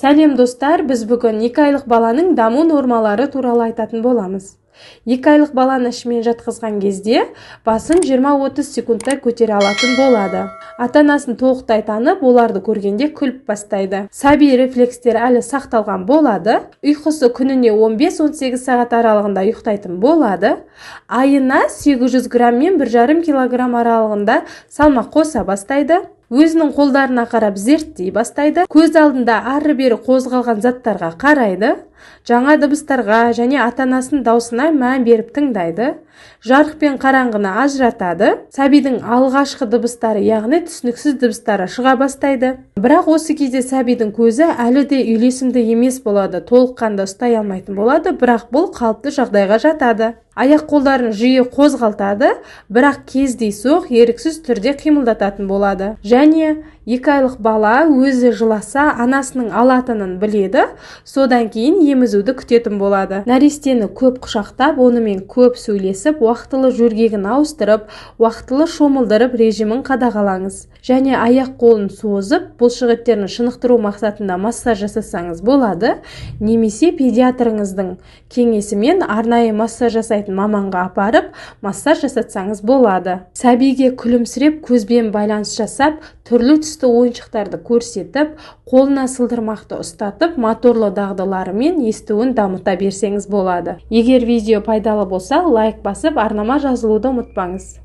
Сәлем, достар! Біз бүгін 2 айлық баланың даму нормалары туралы айтатын боламыз. 2 айлық баланы ішімен жатқызған кезде басын 20-30 секундта көтере алатын болады. ата анасын толықтай танып, оларды көргенде күліп бастайды. Сәби рефлекстері әлі сақталған болады. Ұйқысы күніне 15-18 сағат аралығында ұйықтайтын болады. Айына 800 грамм мен 1,5 килограмм аралығында салмақ қоса бастайды. Өзінің қолдарына қарап зерттей бастайды. Көз алдында ары-бері қозғалған заттарға қарайды. Жаңа дыбыстарға және ата-анасының даусына мән беріп тыңдайды. Жарық пен қараңғыны ажыратады. Сәбидің алғашқы дыбыстары, яғни түсініксіз дыбыстары шыға бастайды. Бірақ осы кезде сәбидің көзі әлі де үйлесімді емес болады, толыққанды ұстай алмайтын болады, бірақ бұл қалыпты жағдайға жатады. Аяқ қолдарын жиі қозғалтады, бірақ кездейсоқ, еріксіз түрде қимылдататын болады. Және 2 айлық бала өзі жыласа, анасының алатынын біледі, содан кейін емізуді күтетін болады. Нәрестені көп құшақтап, онымен көп сөйлесіп, уақытылы жөргегін ауыстырып, уақытылы шомылдырып, режимін қадағалаңыз. Және аяқ қолын созып, бұлшықеттерін шынықтыру мақсатында массаж жасасаңыз болады немесе педиатрыңыздың кеңесімен арнайы массаж жасайтын маманға апарып, массаж жасатсаңыз болады. Сәбиге күлімсіреп, көзбен байланыс жасап, түрлі түсті ойыншықтарды көрсетіп, қолына сылдырмақты ұстатып, моторлы дағдылары мен естуін дамыта берсеңіз болады. Егер видео пайдалы болса, лайк басып, арнама жазылуды ұмытпаңыз.